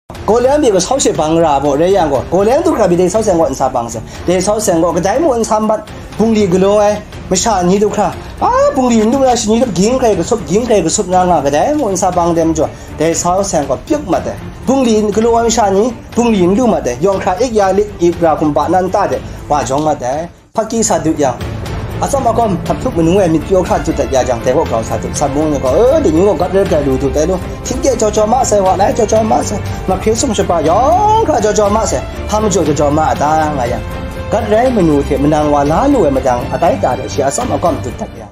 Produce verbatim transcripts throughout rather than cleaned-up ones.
Golang pyi gaw sau she bang ra baw rai yang gaw, golang du hkra pyi dai sau seng gaw nsa bang se. Dai sau seng gaw kadai mung nsa mat, bungli galaw ai masha ni du hkra, a, bungli n lu na shani du gying hkrai kasup, gying hkrai kasup na nga, kadai mung nsa bang dai majaw, dai sau seng gaw pyuk mat ai. Bungli galaw ai masha ni, bungli n lu mat ai. Yawng hkra ik ya lit, ik ra hkum ba nan ta de, wa jawng mat ai. Hpaki sa dut yang, atsam agawm hkap htup manu e myit pyaw hkra dut dat ya jang, dai gaw grau sa dut, san mung ni gaw, "E, dai ni gaw gat rai rai lu dut ai lu, htingkye jaw jaw ma sai, wa lai jaw jaw ma sai, mahkre sum shapa yawng hkra jaw jaw ma sai, hpa majaw jaw jaw ma a ta?" nga yang, gat rai manu hte manang wa la lu ai madang atai ta de shi atsam agawm dut dat yang.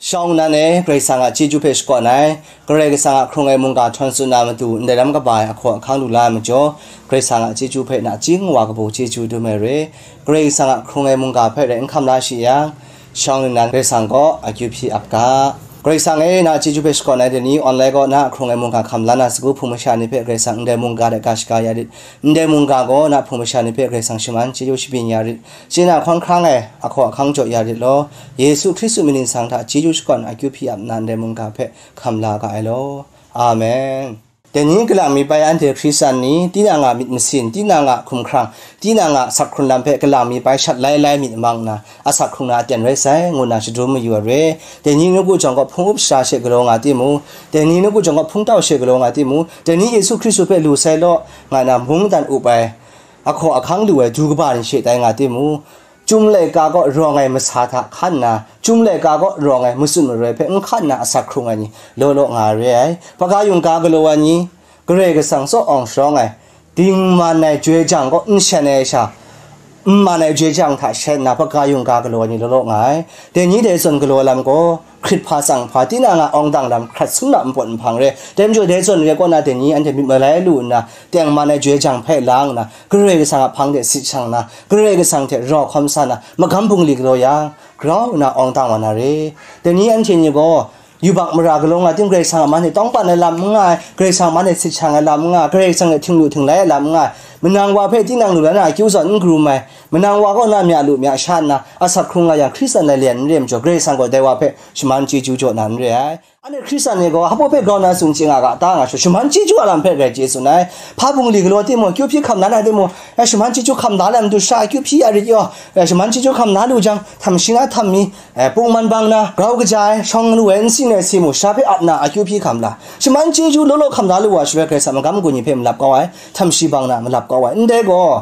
Shawng nnan e, Karai Kasang a chyeju hpe shakawn ai, Karai Kasang a hkrung ai mungga htawn tsun na matu ndai lam kaba ai ahkaw ahkang lu la ai majaw, Karai Kasang a chyeju hpe nachying wa kabu chyeju dum ai re. Karai Kasang a hkrung ai mungga hpe rai n hkam la shi yang, shawng nnan Karai Kasang gaw akyu hpyi ap ga. Karai Kasang e, na chyeju hpe shakawn ai dai ni, online gaw na a hkrung ai mungga hkam la na sagu hpung masha ni hpe Karai Kasang ndai mungga de ga shaga ya lit. Ndai mungga gaw na hpung masha ni hpe Karai Kasang shaman chyeju shabyin ya rit. Chye na hkawng hkrang ai ahkaw ahkang jaw ya rit law. Yesu Hkristu mying ningsang hta chyeju shakawn akyu hpyi ap nna ndai mungga hpe hkam la ga ai law. Amen. Dai ni kalang mi bai anhte Hkristan ni, tinang a myit masin, tinang a hkumhkrang, tinang a asak hkrun lam hpe kalang mi bai shat lai lai myit mang nna, asak hkrung na aten rai sai, ngu nna shadum mayu ai re. Dai ni nawku jawng gaw hpung up shara she galaw nga timung, dai ni nawku jawng gaw hpung tau she galaw nga timung, dai ni Yesu Hkristu hpe lu sai law, nga na mung dan up ai, ahkaw ahkang lu ai du kaba ni she tai nga timung, Chyum laika kaw rawng ai masa hta hkan nna, chyum laika kaw rawng ai matsun maroi hpe n hkan nna asak hkrung ai ni law law nga ai re ai. Hpaga yungga galaw ai ni, Karai Kasang tsaw awng sharawng ai, dingman ai joi jang kaw n shen ai sha, n man ai joi jang hta shen nna hpaga yungga galaw ai ni law law nga ai. Dai ni dai zawn galaw lam gaw, hkrit hpa tsang hpa, tinang a awng dang lam hkrat sum na npawt nhpang re. Dai majaw dai zawn re kaw na dai ni anhte myit malai lu nna, tengman ai joi jang hpe lang nna, Karai Kasang a hpang de sit shang nna, Karai Kasang hte rau hkawm sa na, magam bungli galaw yang, grau nna awng dang wa na re. Dai ni anhte ni gaw, yubak mara galaw nga tim Karai Kasang a man e tawngban ai lam n nga ai, Karai Kasang a man e sit shang ai lam n nga ai, Karai Kasang hte htinglu htinglai ai lam n nga ai, manang wa hpe tinang lu la na akyu zawn n karum ai, manang wa kaw na mya lu mya sha nna, asak hkrung nga yang Hkristan lai lian n re majaw, Karai Kasang gaw dai wa hpe shaman chyeju jaw na n re ai. Anhte Hkristan ni gaw, hpa baw hpe grau nna tsun chye nga ga ta nga shaw, shaman chyeju a lam hpe grai chye tsun ai. Hpa bungli galaw timung, akyu hpyi hkam la na timung, eh, shaman chyeju hkam la na matu sha akyu hpyi ya rit yaw, eh, shaman chyeju hkam la lu jang, htam shi na htam mi, eh, pungman bang na, grau kaja ai, shawng lu ai, n sin ai si mu, sha hpe at na akyu hpyi hkam la. Shaman chyeju law law hkam la lu wa shaloi, Karai Kasang magam gun ni hpe malap kau ai, htam shi bang na malap kau ai. Ndai gaw,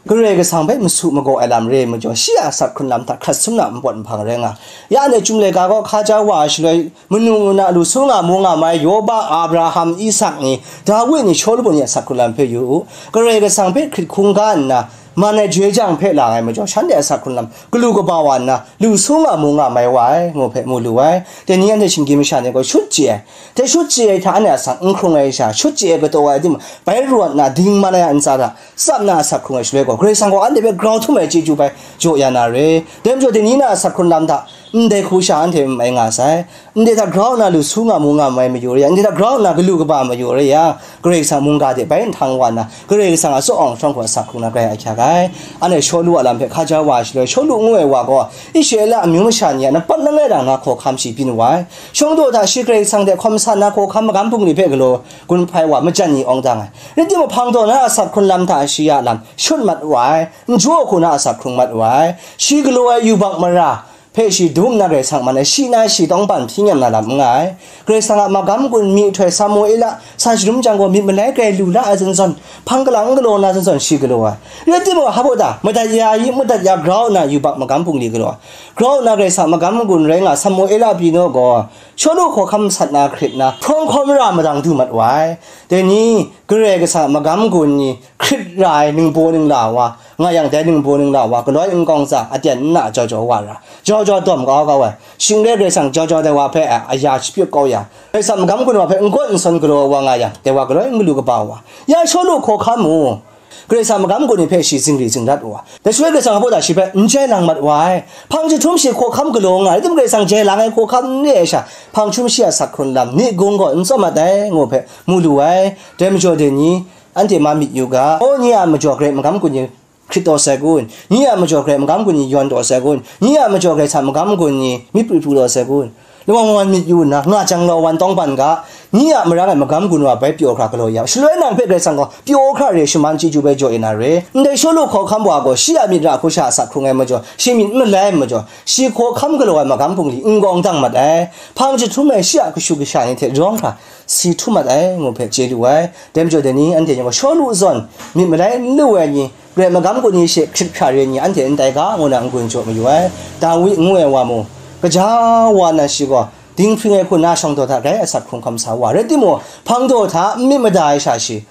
Karai Kasang hpe masu magaw ai lam re ai majaw, shi a asak hkrun lam hta hkrat sum na npawt nhpang rai nga. Ya anhte chyum laika gaw hkaja wa ai shaloi, manu na lu su nga mu nga mai Yawba, Abraham, Isak ni, Dawi ni, Shawlu ni a asak hkrun lam hpe yu u. Karai Kasang hpe hkrit hkungga nna, man ai joi jang hpe lang ai majaw, shanhte a asak hkrun lam galu kaba wa nna, lu su nga mu nga mai wa ai, ngu hpe mu lu ai. Dai ni anhte shinggyim masha ni gaw shut chye ai. Dai shut chye ai hta anhte asak n hkrung ai sha, shut chye ai kataw ai timung, bai rawt na dingman ai a ntsa hta, tsap na asak hkrung ai shaloi gaw, Karai Kasang gaw anhte hpe grau htum ai chyeju bai jaw ya na re. Dai majaw, dai ni na asak hkrun lam hta, ndai hku sha anhte n mai nga sai. Ndai hta grau nna lu su nga mu nga mai mayu re yang, ndai hta grau nna galu kaba mayu re yang, Karai Kasang mungga de bai nhtang wa nna, Karai Kasang a tsaw awng sharawng hku asak hkrung na grai ahkyak ai. Anhte Shawlu a lam hpe hkaja wa ai shaloi, Shawlu ngu ai wa gaw, Israela amyu masha ni a nampat langai dang na hkawhkam shi byin wa ai. Shawng daw hta shi Karai Kasang hte hkawm sa na hkawhkam magam bungli hpe galaw gun hpai wa, majan ni awng dang ai. Rai timung, hpang taw na asak hkrun lam hta shi a lam shut mat wa ai, n jaw hku na asak hkrung mat wa ai. Shi galaw ai yubak mara hpe shi dum nna Karai Kasang man ai, shi na shi tawngban hpyi nyam na lam n nga ai. Karai Kasang a magam gun myihtoi Samuela san shadum jang gaw myit malai grai lu la ai zawn zawn, hpang kalang n galaw na zawn zawn shi galaw ai. Rai timung, hpa baw ta, madat ya i, madat ya grau nna yubak magam bungli galaw ai. Grau nna Karai Kasang magam gun rai nga Samuela pyi naw gaw, Shawlu hkawhkam sat na hkrit nna, hprawng hkaw mara madang du mat wa ai. Dai ni, Karai Kasang a magam gun ni hkrit ra ai ningbaw ningla wa, nga yang dai ningbaw ningla wa, galoi nkawng tsa aten nna jau jau wa ra, jau jau dawm kau kau ai. Shing rai Karai Kasang jau jau dai wa hpe a, aya shapyut kau ya, Karai Kasang magam gun wa hpe n gawt n sawn galaw wa nga yang, dai wa galoi n galu kaba wa. Ya Shawlu hkawhkam mu, Karai Kasang magam gun ni hpe shi zingri zingrat wa. Dai shaloi Karai Kasang hpa da shi hpe n jai lang mat wa ai. Hpang jahtum shi hkawhkam galaw nga ai, rai timung Karai Kasang jai lang ai hkawhkam n re ai sha, hpang jahtum shi a sak hkrung lam, ni gung gaw n tsawm mat ai, ngu hpe mu lu ai. Dai majaw dai ni, anhte ma myit yu ga, O, nye a majaw Karai magam gun ni hkrit taw sai kun? Nye a majaw Karai magam gun ni yawn taw sai kun? Nye a majaw Karai Kasang magam gun ni myit pru pru taw sai kun? Lawang wan myit yu nna, nga jang law wan tawngban ga, nye a marang ai magam gun wa bai pyaw hkra galaw ya. Shaloi nang hpe Karai Kasang gaw pyaw hkra re shaman chyeju bai jaw e na re. Ndai Shawlu hkawhkam wa gaw shi a myit ra hku sha a sak hkrung ai majaw, shi myit n malai ai majaw, shi hkawhkam galaw ai magam bungli n gawng dang mat ai. Hpang jahtum ai shi a kashu kasha ni hte rawng hkra si htum mat ai, ngu hpe chye lu ai. Dai majaw dai ni, anhte ni gaw Shawlu zawn myit malai n lu ai ni, Karai magam gun ni she hkrit hkra re ni anhte n tai ga, ngu na n-gun jaw mayu ai. Dawi ngu ai wa mung, kaja wa na shi gaw, dinghpring ai hku na shawng daw hta grai asak hkrung hkam sa wa, rai timung, hpang daw hta n myit mada ai sha shi,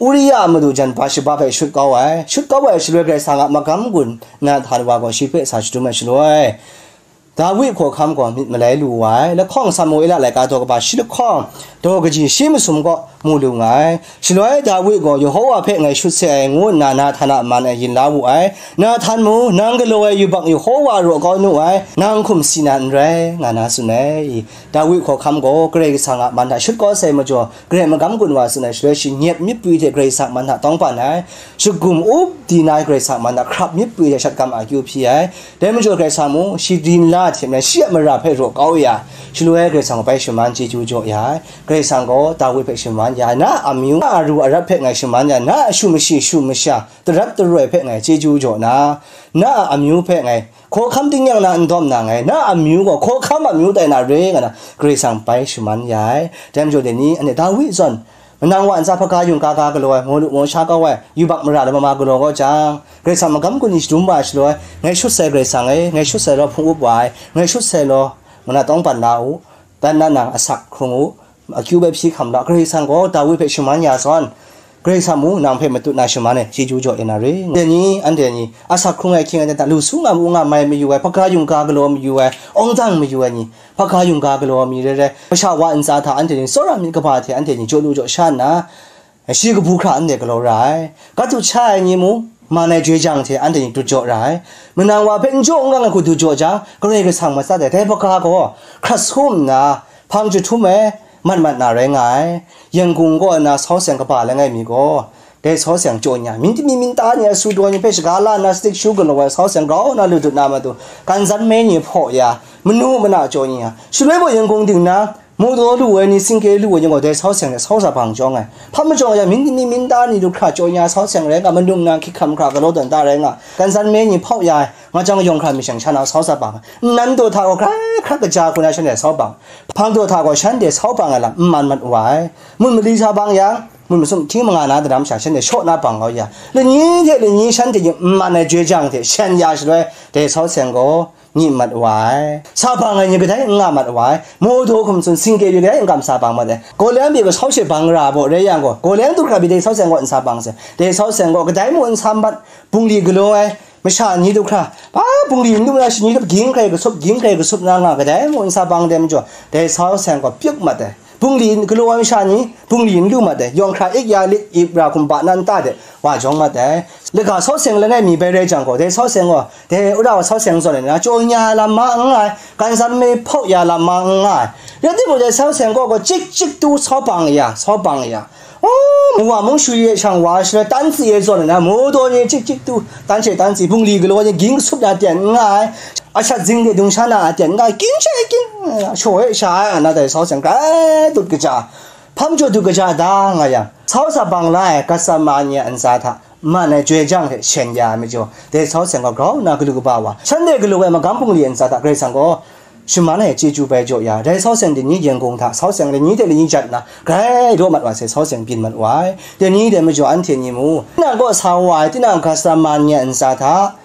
Uria a madu jan Batshiba hpe shut kau ai. Shut kau ai shaloi Karai Kasang a magam gun Nathan wa gaw shi hpe sa shadum ai shaloi, Dawi hkawhkam gaw myit malai lu wa ai. Lahkawng Samuela laika daw kaba shi lahkawng, daw kaji shi masum kaw mu lu nga ai. Shaloi Dawi gaw Yehowa hpe ngai shut sai ai, ngu nna Nathan a man e yin la wu ai. Nathan mung, nang galaw ai yubak Yehowa raw kau nu ai, nang hkum si na n rai, nga na tsun ai. Dawi hkawhkam gaw Karai Kasang a man hta shut kau sai majaw, Karai magam gun wa tsun ai shaloi, shi nyep myit pwi hte Karai Kasang man hta tawngban ai. Shagum up di na Karai Kasang man hta hkrap myit pwi hte shat gam akyu hpyi ai. Dai majaw Karai Kasang mung shi rin la hte maren shi a mara hpe raw kau ya, shaloi Karai Kasang bai shaman chyeju jaw ya ai. Karai Kasang gaw Dawi hpe shaman ya ai, na a amyu, na a ru arat hpe ngai shaman ya, na a shu mashi shu masha, darat daroi hpe ngai chyeju jaw na, na a amyu hpe ngai hkawhkam tingnyang na n dawm na ngai, na a amyu gaw hkawhkam amyu tai na re, nga na Karai Kasang bai shaman ya ai. Dai majaw dai ni, anhte Dawi zawn, manang wa ntsa hpaga yung ga ga galaw ai, maw lu maw sha kau ai, yubak mara lama ma galaw kau jang, Karai Kasang magam gun ni shadum wa ai shaloi, ngai shut sai Karai Kasang e, ngai shut sai law hpung up wa ai, ngai shut sai law, ngu na tawngban la u, dan na nang asak hkrung u, akyu bai hpyi hkam la, Karai Kasang gaw Dawi hpe shaman ya zawn, Karai Kasang mung nang hpe matut na shaman ai, chyeju jaw e na re. Dai ni, anhte ni, asak hkrung ai hkying ai dan hta, lu su nga mu nga mai mayu ai, hpaga yung ga galaw mayu ai, awng dang mayu ai ni, hpaga yung ga galaw mi rai rai, masha wa ntsa hta anhte ni tsawra myit kaba hte anhte ni jaw lu jaw sha nna, shi kabu hkra anhte galaw ra ai. Gat dut sha ai ni mung, man ai joi jang hte anhte ni dut jaw ra ai. Manang wa hpe n jaw n gang ai hku dut jaw jang, Karai Kasang matsat ai. Dai hpaga gaw hkrat sum nna, hpang jahtum e mat mat na rai nga ai. Yangon kaw na sau seng kaba langai mi gaw, dai sau seng jaw nya, myin dingmi myin ta ni a su daw ni hpe shaga la nna, stick shoe galaw ai sau seng grau na lu dut na matu, kanzan me ni hpaw ya, manu mana jaw nya, shaloi gaw Yangon ding na, mu daw lu ai ni, singke lu ai ni gaw, dai sau seng hte sau sa bang jawng ai. Hpa majawng ya, myin dingmi myin ta ni lu hkra jaw nya sau seng rai nga, manum na hkyik hkam hkra galaw tawn ta rai nga, kanzan me ni hpaw ya ai, nga jang yawng hkra mi shang sha na sau sa bang ai. Nnan daw hta gaw grai hkrat kaja hku na shanhte sau bang, hpang daw hta gaw shanhte sau bang ai lam n man mat wa ai. Mun mali sa bang yang, mun masum hkying manga na daram sha shanhte shaw na bang kau ya, lani hte lani shanhte ni n man ai joi jang hte shan ya shaloi, dai sau seng gaw, nyim mat wa ai. Sa bang ai ni kadai n nga mat wa ai. Mawdaw hkum tsun singke pyi kadai n kam sa bang mat ai. Gawleng pyi gaw sau she bang ra baw rai yang gaw, gawleng du hkra pyi dai sau seng gaw n sa bang sai. Dai sau seng gaw kadai mung n sa mat, bungli galaw ai masha ni du hkra, ba bungli n lu na shani du ging hkrai kasup, ging hkrai kasup na nga, kadai mung n sa bang dai majaw, dai sau seng gaw pyuk mat ai. Bungli galaw ai masha ni, bungli n lu mat ai, yawng hkra ik ya lit, ip ra hkum ba nan ta de, wa jawng mat ai. Laga sau seng langai mi bai rai jang gaw, dai sau seng gaw, dai wora wa sau seng zawn ai na, jaw nya ai lam ma n nga ai, kanzan me hpaw ya lam ma n nga ai. Rai timung, dai sau seng gaw, gaw chik chik tu sau bang ya, sau bang ya. Oh, mu wa mung shu ye shang wa shaloi, tan tsi ye zawn ai na, mu daw ni chik chik tu, tan she tan tsi, bungli galaw ni ging kasup na ten n nga ai. Ashat zing de dung sha na a ten nga, kin she kin, shaw e sha ai, ana dai sau seng grai dut kaja, hpam jaw dut kaja da nga yang, sau sa bang la ai, gat sa ma ni a ntsa hta, man ai joi jang hte shen ya ai majaw, dai sau seng gaw grau nna galu kaba wa, shanhte galu ai magam bungli a ntsa hta Karai Kasang gaw shaman ai chyeju bai jaw ya, dai sau seng dai ni Yangon hta, sau seng lani hte lani jat nna, grai raw mat wa sai, sau seng byin mat wa ai. Dai ni dai majaw anhte ni mu, tinang kaw sa wa ai, tinang gat sa ma ni a ntsa hta,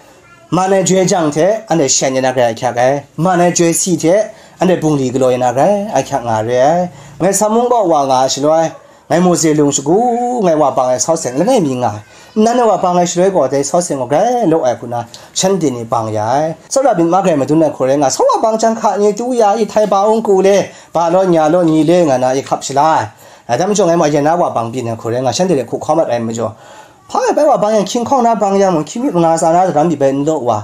man ai joi jang hte anhte shen ya na grai ahkyak ai, man ai joi si hte anhte bungli galaw ya na grai ahkyak nga re ai. Ngai Sammung kaw wa nga ai shaloi, ngai Mawse lung shagu, ngai wa bang ai sau seng langai mi nga ai. Nnan e wa bang ai shaloi gaw, dai sau seng gaw grai law ai hku na, shanhte ni bang ya ai. Tsawra myit ma grai madun ai hku rai nga, sau wa bang jang hka ni tu ya, i htai ba ung ku le, ba law nya law ni le, nga na i hkap shala ai. Dai majaw ngai ma yan na wa bang byin ai hku rai nga, shanhte ni hku hkawm mat ai majaw, Hpa ngai bai wa bang yang hkying hkawng na bang yang mung, hkying myit manga tsa na daram di bai n law wa.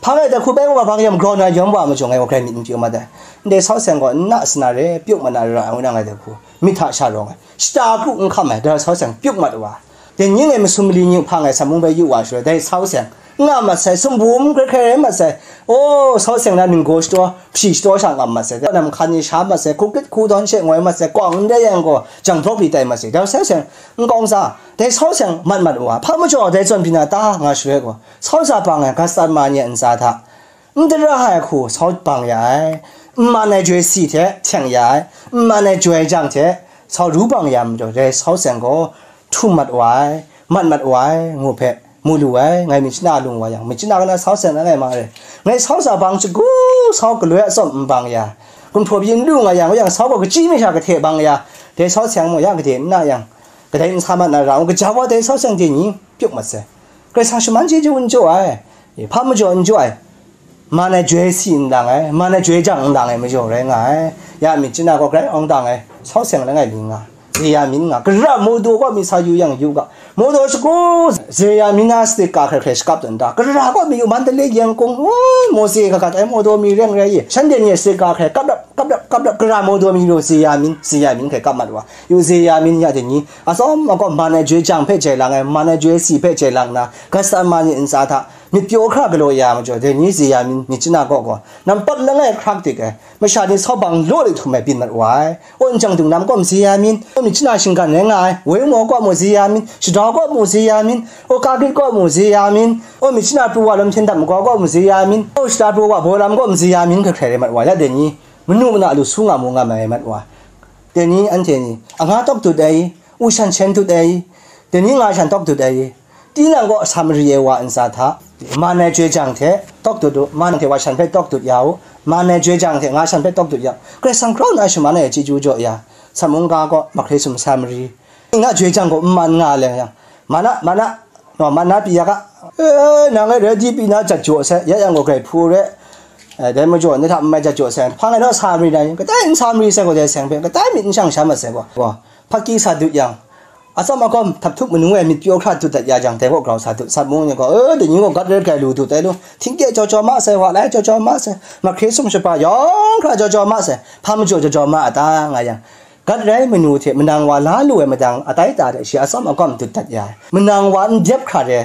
Hpa ngai dai hku bai wa bang yang grau na yawm wa majaw ngai wa grai myit n pyaw mat ai. Ndai sau seng gaw n na sana re, pyuk mat na re ra ai ngu na ngai dai hku. Myit hta sha rawng ai. Shata kru n hkam ai, dai sau seng pyuk mat wa. Dai ni ngai masum mali ni hpa ngai sa mung bai yu wa shaloi, dai sau seng nga mat sai, sumbum hkrai hkrai rai mat sai. O, sau seng na ninggaw shataw, hpyi shataw sha ngam mat sai. Nam hkan ni sha mat sai, hku krit hku dawn she ngoi mat sai, kawng n dai yang gaw, jang hprawk li tai mat sai. Dai sau seng n kawng sa, dai sau seng mat mat wa. Hpa majaw dai zawn byin na ta nga shaloi gaw, sau sa bang ai, gat sat ma ni a ntsa hta, n dara ai hku sau bang ya ai, n man ai joi si hte htyeng ya ai, n man ai joi jang hte sau ru bang ya majaw, dai sau seng gaw htum mat wa ai, mat mat wa ai, ngu hpe mu lu ai. Ngai myit chana lung wa yang, myit chana kaw na sau seng langai ma re. Ngai sau sa bang shagu, sau galoi atsawm n bang ya, gumhpraw byin lu nga yang, yang sau gaw kachyi mi sha kahte bang ya, dai sau seng mung ya gade n na yang, kadai n sa mat na ra, kaja wa dai sau seng de ni pyuk mat sai. Karai Kasang shaman chyeju n jaw ai, hpa majaw n jaw ai, man ai joi si n lang ai, man ai joi jang n lang ai majaw rai nga ai. Ya myit chana gaw grai awng dang ai, sau seng langai mi nga, ze ya myin nga, gara Mawdaw kaw mi sa yu yang yu ga, Mawdaw shagu, ze ya myin na state ka hkrai hkrai shakap dan da, gara kaw mi yu, Mandalay, Yangon, o, Mawse kagat ai Mawdaw mi reng rai ye, shanhte ni state ka hkrai kap rap, kap rap, kap rap, gara Mawdaw mi yu, ze ya myin, ze ya myin hkrai kap mat wa, yu ze ya myin ya de ni, atsawm agaw man ai joi jang hpe jai lang ai, man ai joi si hpe jai lang na, gat sat ma ni ntsa hta, myit pyaw hkra galaw ya majaw, dai ni ze ya myin, myit chana kaw gaw, nampat langai hkrak dik ai, masha ni sau bang law de htum ai byin mat wa ai. O, Njang Dung Lam kaw mu ze ya myin, o, myit chana shinggan rai nga ai, Woi Maw kaw mu ze ya myin, Shadau kaw mu ze ya myin, o, Kagrit kaw mu ze ya myin, o, myit chana pru wa Lum Hten Dam Magaw kaw mu ze ya myin, o, shata pru wa Baw Lam kaw mu ze ya myin, hkrai hkrai rai mat wa, ya dai ni, manu mana lu su nga mu nga mai mat wa. Dai ni anhte ni, a nga tawk dut ai, u shan shen dut ai, dai ni nga shan tawk dut ai, tinang gaw sa mari ai wa ntsa hta, man ai joi jang hte tawk dut u, man hte wa shan hpe tawk dut ya u, man ai joi jang hte nga shan hpe tawk dut ya u, Karai Kasang grau nna shaman ai chyeju jaw ya, sa mungga gaw mahkre sum sa mari, nga joi jang gaw n man nga leng yang, mana, mana, naw, mana pyi ya ga, e, nang e rai di pyi na jat jaw sai, ya yang gaw grai hpu re, e, dai majaw, ni hta n mai jat jaw sai, hpa ngai naw sa mari na, kadai n sa mari sai gaw, dai seng hpe, kadai myit n shang sha mat sai gaw, gaw, hpaki sa dut yang, atsawm agawm htap htup manu e myit pyaw hkra dut dat ya jang, dai gaw grau sa dut, sat mung ni gaw, e, dai ni gaw gat rai grai lu dut ai lu, htingkye jaw jaw ma sai, wa lai jaw jaw ma sai, mahkre sum shapa yawng hkra jaw jaw ma sai, hpa majaw jaw jaw ma a ta, nga yang, gat rai manu hte manang wa la lu ai madang atai ta hte shi atsawm agawm dut dat ya ai, manang wa n dep hkra re,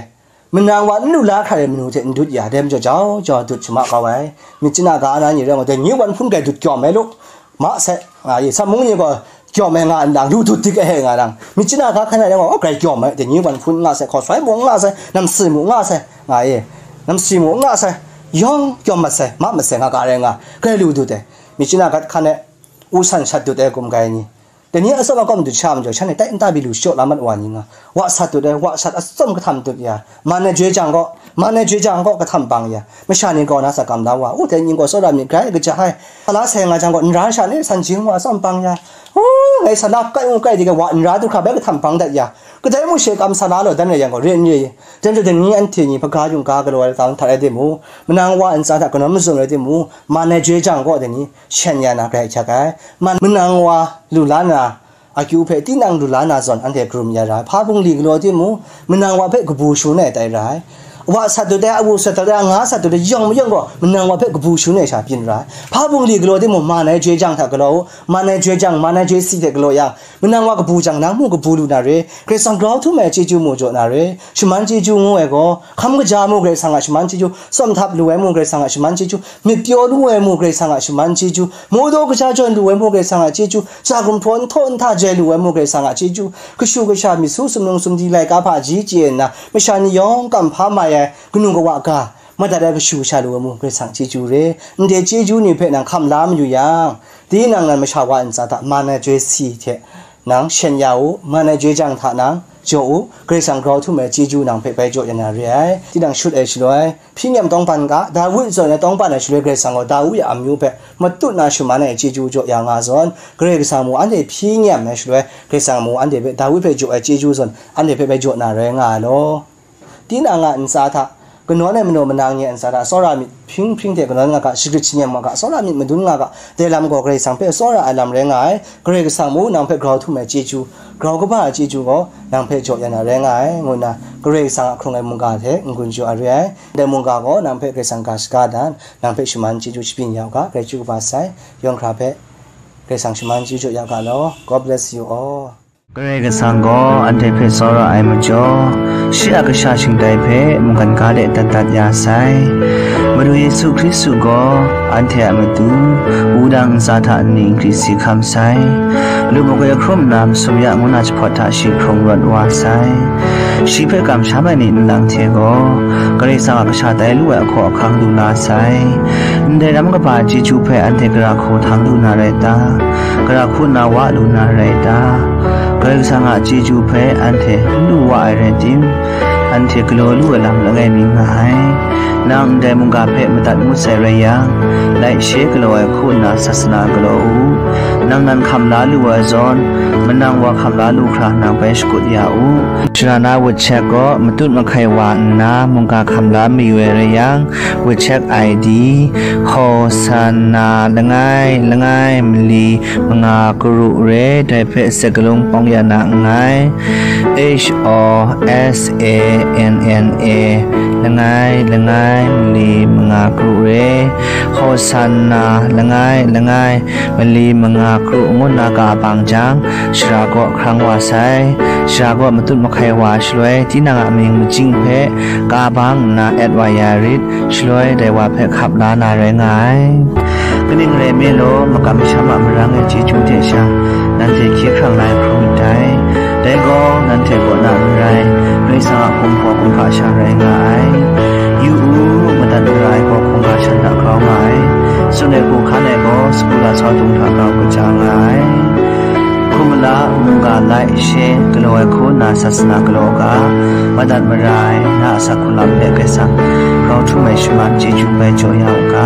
manang wa n lu la hkra re manu hte n dut ya, dai majaw jau jau dut shamak kau ai. Myit chana ga na ni rai gaw, dai ni wan hpun grai dut kyawm ai lu, ma sai, nga ye, sa mung ni gaw kyawm ai nga ndang, lu dut dik ai nga ndang, myit chana ga hkan ai rai gaw, grai kyawm ai, dai ni wan hpun nga sai, hkaw sai mung nga sai, namsi mung nga sai, nga ye, namsi mung nga sai, yawng kyawm mat sai, ma mat sai, nga ga rai nga, grai lu dut ai, myit chana gat hkan ai, u san shat dut ai gum kai ni, dai ni atsawm agawm dut sha majaw, shanhte tai nta pyi lu shaw la mat wa ni nga, wa sat dut ai, wa sat atsawm kahtam dut ya, man ai joi jang gaw, man ai joi jang gaw kahtam bang ya, masha ni grau na sa kam la wa, u, dai ni gaw tsawra myit grai kaja ai, sa la sai nga jang gaw, n ra sha ni san jing wa atsawm bang ya, u, ngai sa la kai u kai di ga wa n ra du hkra bai kahtam bang dat ya, kadai mung she kam sa la law dan rai yang gaw, re n re, dai majaw dai ni anhte ni hpaga yungga galaw ai lam hta rai timung, manang wa ntsa hta kanawn mazum rai timung, man ai joi jang gaw dai ni, shen ya na grai ahkyak ai. Man, manang wa lu la na, akyu hpe tinang lu la na zawn anhte karum ya ra ai. Hpa bungli galaw timung, manang wa hpe kabu shangun ai tai ra ai. Wa sat dut ai, awu sat dut ai, anga sat dut ai, yawng mayawng gaw, manang wa hpe kabu shangun ai sha byin ra ai. Hpa bungli galaw timung, man ai joi jang hta galaw u, man ai joi jang, man ai joi si hte galaw yang, manang wa kabu jang, nang mung kabu lu na re, Karai Kasang grau htum ai chyeju mu jaw na re, shaman chyeju ngu ai gaw, hkam kaja mu Karai Kasang a shaman chyeju, tsawm htap lu ai mu Karai Kasang a shaman chyeju, myit pyaw lu ai mu Karai Kasang a shaman chyeju, Mawdaw kaja jawn lu ai mu Karai Kasang a chyeju, ja gumhpraw nhtawk nhta jai lu ai mu Karai Kasang a chyeju, kashu kasha myit su sumnung sumdi laika hpaji chye nna, masha ni yawng kam hpa mai ai kanu kawa ga, madat ai kashu kasha lu ai mu Karai Kasang chyeju re, ndai chyeju ni hpe nang hkam la mayu yang, tinang nan masha wa ntsa hta man ai joi si hte, nang shen ya u, man ai joi jang hta nang jaw u, Karai Kasang grau htum ai chyeju nang hpe bai jaw ya na re ai. Tinang shut ai shaloi, hpyi nem tawngban ga, Dawi zawn ai tawngban ai shaloi Karai Kasang gaw Dawi a amyu hpe matut na shaman ai chyeju jaw ya nga zawn, Karai Kasang mung anhte hpyi nem ai shaloi, Karai Kasang mung anhte hpe Dawi hpe jaw ai chyeju zawn anhte hpe bai jaw na rai nga ai law. Tinang a ntsa hta, kanawn ai manaw manang ni a ntsa hta, tsawra myit hpring hpring hte kanawn nga ga, shagrit shanem nga ga, tsawra myit madun nga ga, dai lam gaw Karai Kasang hpe tsawra ai lam rai nga ai, Karai Kasang mung nang hpe grau htum ai chyeju, grau kaba ai chyeju gaw nang hpe jaw ya na rai nga ai, ngu nna Karai Kasang a hkrung ai mungga hte n-gun jaw ai re ai. Ndai mungga gaw nang hpe Karai Kasang ga shaga dan, nang hpe shaman chyeju shabyin ya u ga, grai chyeju kaba sai, yawng hkra hpe Karai Kasang shaman chyeju ya u ga law. God bless you all. Karai Kasang gaw anhte hpe tsawra ai majaw, shi a kasha shingtai hpe mungkan ga de dat dat ya sai. Madu Yesu Hkristu gaw anhte a matu, wudang ntsa hta nni nkri si hkam sai. Lu makoi hkrum nna masum ya ngu na jahpawt hta shi hkrung rawt wa sai. Shi hpe kamsham ai ni nlang hte gaw, Karai Kasang a kasha tai lu ai ahkaw ahkang lu la sai. Ndai ram kaba chyeju hpe anhte gara hku htang lu na rai ta? Gara hku nna wa lu na rai ta? Karai Kasang a chyeju hpe anhte n lu wa ai rai tim, anhte galaw lu ai lam langai mi nga ai. Nang ndai mungga hpe madat ngut sai rai yang, laishe galaw ai hku nna sasana galaw u. Nang nan hkam la lu ai zawn, manang wa hkam la lu hkra nang bai shakut ya u. Shara na wut chek gaw matut mahkai wa nna mungga hkam la mayu ai rai yang, wut chek I D, Hosanna langai langai mali manga karu re, dai hpe sakalung pawng ya na nngai. H O S A N N A, langai langai mali manga karu re. Hosanna langai langai mali manga karu ngu nna ka bang jang, shara gaw hkrang wa sai. Shara gaw matut mahkai wa shaloi, tinang a mying majing hpe ka bang nna et wa ya rit, shaloi dai wa hpe hkap la na rai nga ai. Kaning rai nme law, makam masham a marang e chyeju hte sha, nanhte hkye hkrang la ai hkrum ndai. Dai gaw, nanhte kaw na n rai, Karai Kasang a hkum hpaw hkungga sha rai nga ai. Yu u, madat mara ai gaw hkungga shan hta grau nga ai. Tsun ai hku hkan ai gaw, sagu lasau dung hta grau kaja nga ai. Hkum mala, mungga laishe galaw ai hku nna sasana galaw ga, madat mara ai na a asak hku lam hpe Karai Kasang grau htum ai shaman chyeju bai jaw ya u ga.